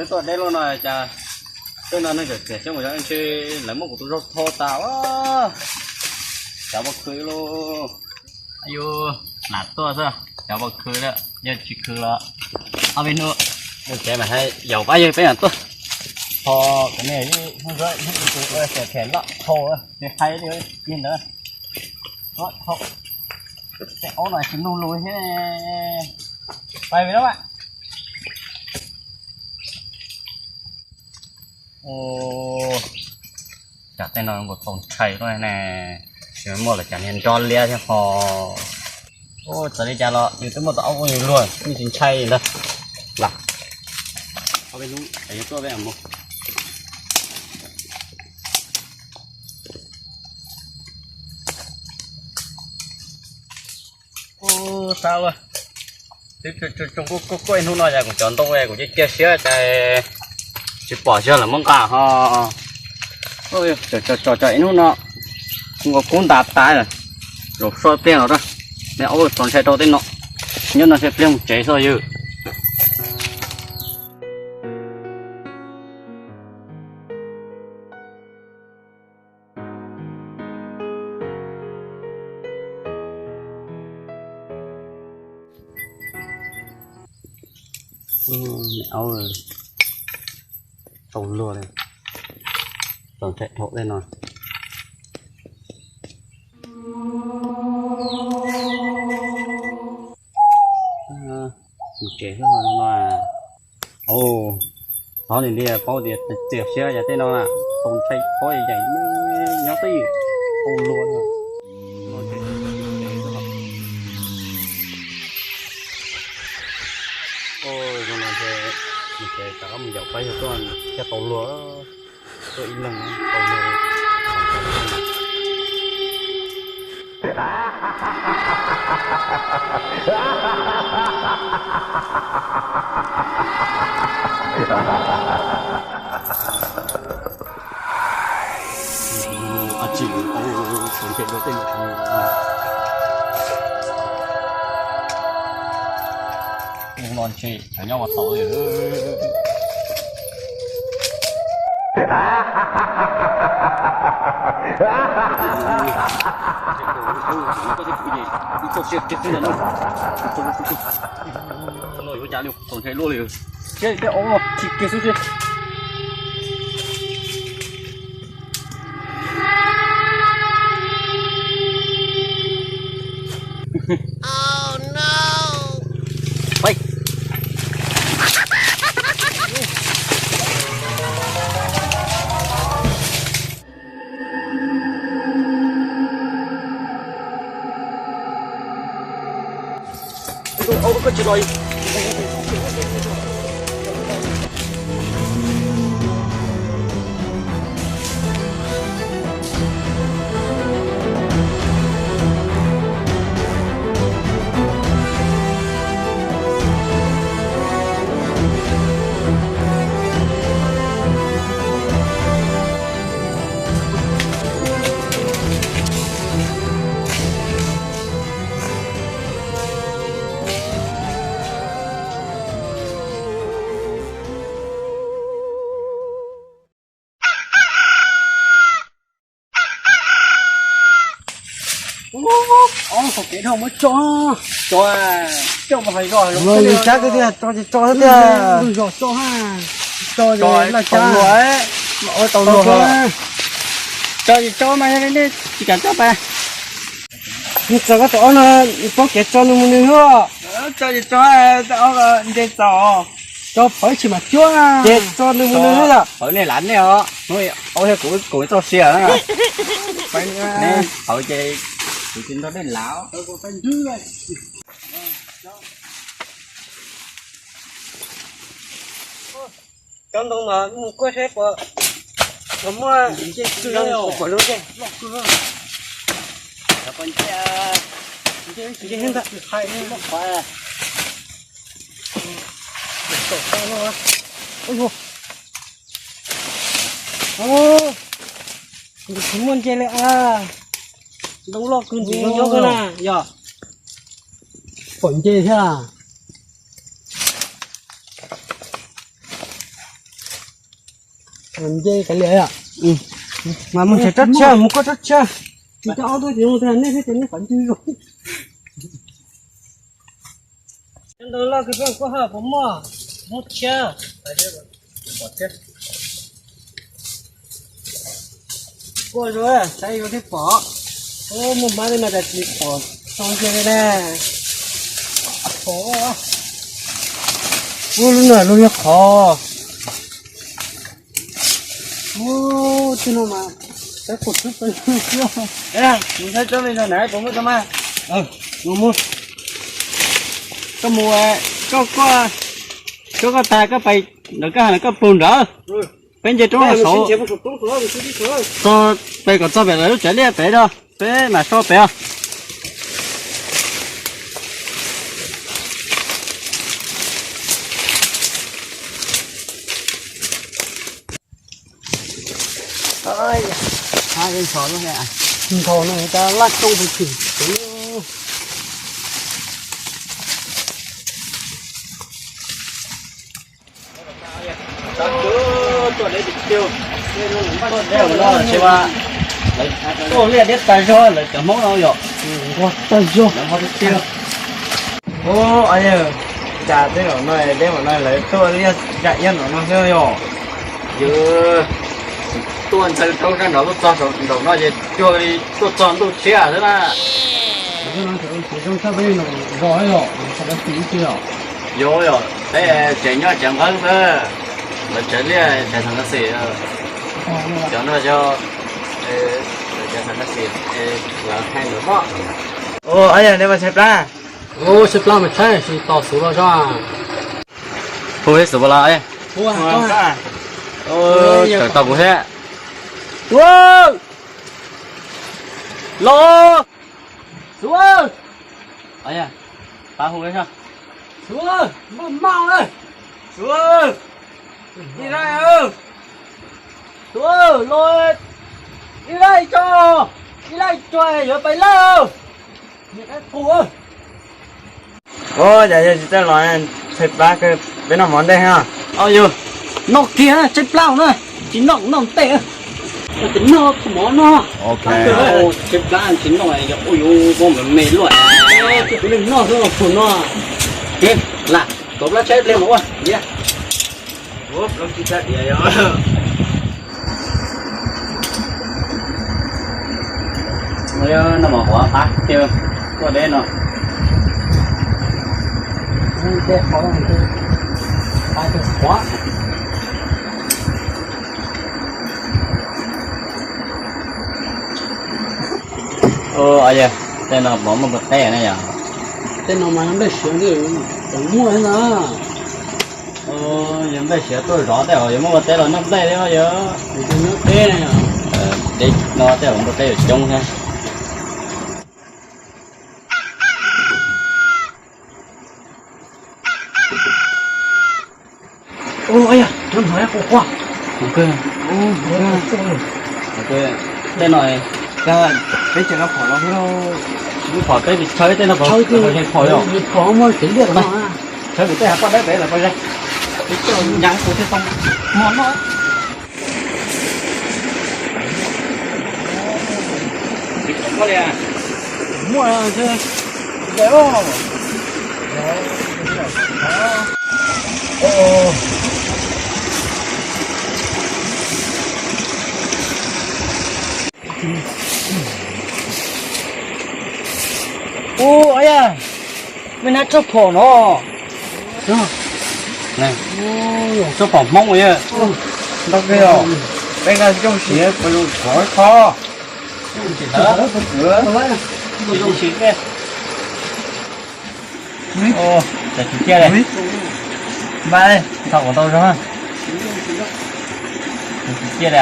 Tuaj deb loj no cas, tej no neeg tseem txiav xyoob mus zov ntshe lawv muab kuv tus zaug tho tas. Cov pob khw lauj. Yus lam tuaj xwb, cov pob khw lawm, yog tsis khw los ob peb hnub. Ces mas hais yaum pab yawg peb mam tuaj. Tho, tus ne, hnub tus them loj tho, ces hais li ntawd. Tej aub no tsis nug lus thiab. Pais vim lawm. Ua cas tej no nkaus tau ntshai luaj ne, tsis muaj lawv cov niag nrov liab thiab ho. Ua txawm li cas los yus twb muaj tus aub ua yus luag, yeej tsis ntshai li ntawd. Lam, ob peb hnub es yus tuaj peb mam mus. Ua, sab ua, twb tso kuj kuj ib hnub no cas kuv cov ntoo kuv cia cia siab cas tsis pom xyov lawv muab nqa ho. Tso tso ib hnub no nkaus kub ntas tas lawm, zaum so pliag los rau, me aub txaus ntshai rau tej no, nyob no ntshai pliag mus tsev xwb yog. Aub tau luag li, txaus ntshai dhau tej no. Mus tsev xwb no. Thov niam li paub tias txias siab yog tej no tau ntshai pob yaim nyob twj ywm tau luag. Zoo no ces rov qab mus yaum pab yawg tuaj thiaj tau luag. Tuaj ib leeg tau luag. Ua tsis, ua tsis, ua tsis. Ua no ntshe cov nyob ua tau li. No yuav cas li, txaus ntshai luaj li. Siab li tej aub no tsis kiag xwb xwb. Koj tsis los. Ob, qhov kev dhau muab tso, tso, coj mus hais zos, tso tiag, tso tiag, zos tso ha, tso laj tau luag, tau luag, tso tsis tso mas yog li nej tsis kam tso pas. Nws txawm koj tus ob no, nws paub kev tso nws mus nws hwb. Tso tsis tso, nce txaus. Tso pawv tsis mam cuab, ces tso nws mus nws hwb yom. Pawv nej lav nej os, hnub aub thiab kuv kuv txoj sia na. Pawv ces kuv tsis nrog nej lav. Cov ntoo mas mus kuaj seb puas, puas muaj, puas zoo, puas zoo. Cov pos ncej, ncej ntag, muaj qhov. Ntxim tsis muaj nce li a. Ntoo loj kawg ntxim zoo nyob kawg na yog. Pom nce thiab. Nce kav liam yom. Mas mus nrhiav rab tshia, mus koj rab tshia. Tsis tau ob tug ces mus tag nej thiaj tias nej qhov ncw zoo. Cov ntawd loj kawg, koj haj puas muaj, muab tshia. Kua zoo, saib yuav thiaj pom. Muaj hmab li no cas tsis pom tau nce li na. Ub, lub no lub yog qhov. Ub, tib no mas, mus saib tsob me no na, puas muaj tau mas. Mus mus. Koj mus, koj, koj, koj, koj tas koj pais ntawd, koj hais koj pug nrad. Peb nce roob los saud, txog pem kom txog pem lawv lub tsev liaj pem no, peb mam so pem os. Nthos no cas laj rooj tus chwm. Tuaj liaj diab tag zog, lawv cov Hmoob no yom, nquag tag zog. Ub, cas tej zaum no deb mam no lawv tuaj liaj zam iab nraum no xwb yom. Yog tuaj ntxeev roob sab nraud tuaj txog nraum no ces cuag li tuaj txog ntuj tshiab xwb na. Zoo tshaj peb zos yom, yog yom, peb tsev nyob tsev nqeeb xwb, lawv tsev liaj tsev xeem Nab Xis, cov no yog lawv tsev xeem Nab Xis, lawv hais lawv pom. Ub, yog nej mas tshaib plab. Tshaib plab mas tshaib, tsis tos xuv los zog. Hu peb xuv los. Tawm tau kuv thiab. Xuv, los. Xuv, pab hu, xuv, npaj maj, xuv, ib laj, xuv, los, ib laj tso, ib laj tso, yuav pais laj. Ub, cas yog tsis txawj los, tshaib plab kawg, peb noj mov ntej ha. Yog, noj kiag tshaib plab na, tsis noj noj ntej. Noj mov no. Tshaib plab tsis noj, ua yuav me me luaj. Noj xwb los pum no. Lam, tau plab tshaib ple mus ua. No mas huav qab tiag, tuaj deb no. Tej no puas muaj npua teb na yom? Tej no mas npej siav, tseem muaj thiab na. Yog npej siav tuaj zov tej zaum yuav muaj npua teb los noj nplej thiab yog. Nyob teb no, tej zaum npua teb yuav coob thiab. Tej no, peb cov no phom los, lub phom peb tsis tshawb tej no, phom yog phom yom. Tshawb kuv tej hav poj dawb pem lawm poj ze. Peb coj nyas kuv thiaj tau mov noj. Muaj, ub, yog mej nab tsob phom no. Tsob phom Hmoob yog. Ntau kawg os. Peb nqa coj siav pais zoo khov kho. Tsis ciaj li. Mas thaum ntau zog. Tsis ciaj li.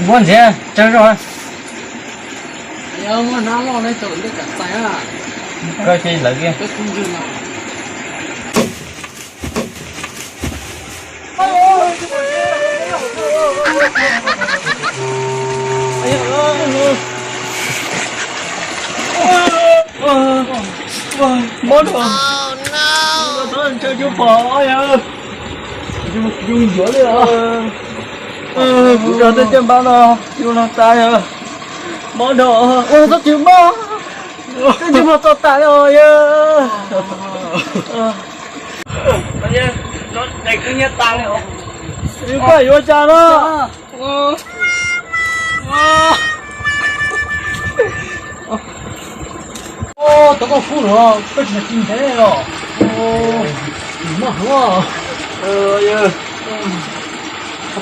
Npuab ntxiv tsawg zog. Koj cia lawv kiag. Mob no. Txhob ntshaw cub pom yog. Zoo yuav li os. Kuv nrog tej caj npab no, yus no tas yog mob dhau. Ua txhob tsis mob, tej caj npab txog tas li os yawg. Yus koj yuav cas no? Tau koj kub los koj tsis tsis ntev los. Noj hauv.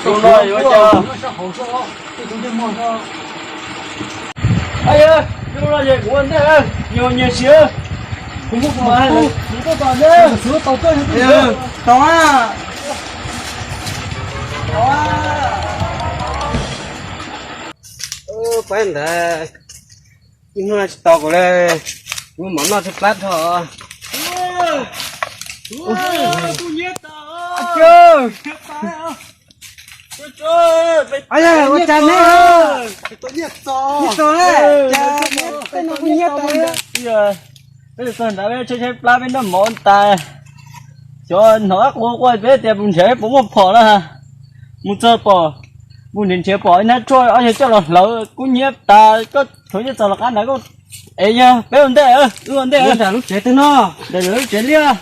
Tus no yuav cas? Tus no yog kuv ua ntej, nyias nyias siav. Kuv muab kuv mas kuv tau tau tau tau. Pab ntawd, ib hnub tsis tau kuv li, kuv mam noj tshaib plab dhau. Ua cas neb, neb txog, neb txog, tej no kuj nyiab tas. Peb txog nrad peb tshaib tshaib plab peb noj mov tas. Xyov hnov qab qua qua peb tias puas nrhiav puas muaj phom na. Mus txog pom, mus nrhiav nrhiav pom ib hnab tshuaj ob yawg coj los hlawv kub hnyiab tas. Koj tshuav nyiaj txog los qab ntawd koj es yog peb ua ntej, wb ua ntej. Nram lub tsev twg no? Nram lub tsev liaj,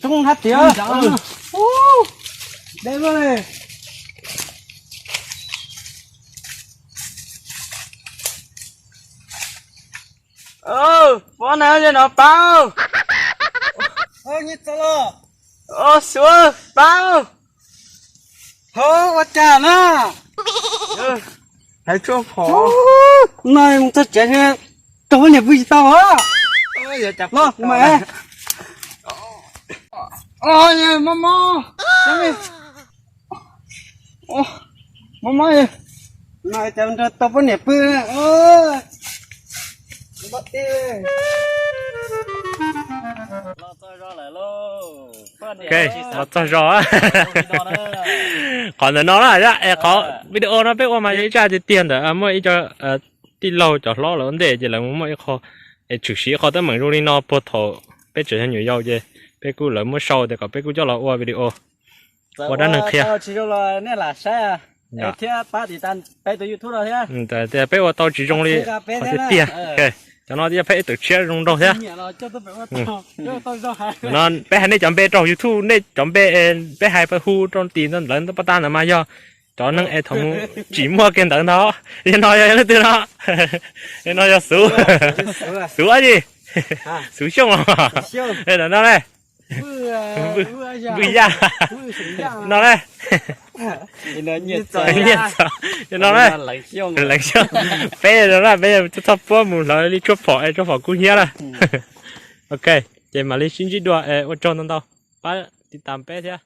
tub hab tias. Deb li. Pab na, no pab. Nyiaj txog los? Xyov pab. Ho ua cas na? Hais tshuaj phom no mus txog tsev, rau poj niam pw tsis tau os. Los mas. Mob mob, mob mob, no cas nrog tau poj niam pw. Ok, los txog zos. Qhov ntawm no na, qhov video no peb ua mas yog ib zaj tiag tiag ntawm muaj ib co tij laug cov hlob lawv ua ntej ces lawv muaj ib qho es tshwm sim ib qho teeb meem zoo li no puag thaum peb tseem yog nyuam yaus ces peb kuj lawv muab sau tias kom peb kuj coj los ua video ua dab neeg qhia. Tias peb ua tau tsis zoo li qhov tiag tiag. Cov no yog phab ib tawm tshiab zoo nraug thiab. No peb hais nej cov npe rau YouTube, nej cov npe peb hais pab hu rau tim ntawd pob tab ntawd mas yog cov neeg es thaum mus tsim muaj kiag ntawd ntag. Yog no yog leej twg no? Yog no yog Xuv. Xuv dab tsi? Xuv Xyooj. No ne, Vwj Yaj. No ne, Nyiaj Txos. Yog no ne, Leev Xyooj. Peb no na, peb txhob puab mus hlawv li tshuaj phom, tshuaj phom kub hnyiab na. Ok, ces mam li sib ntsib dua, ua tsaug ntau ntau, pab tiv tam peb thiab.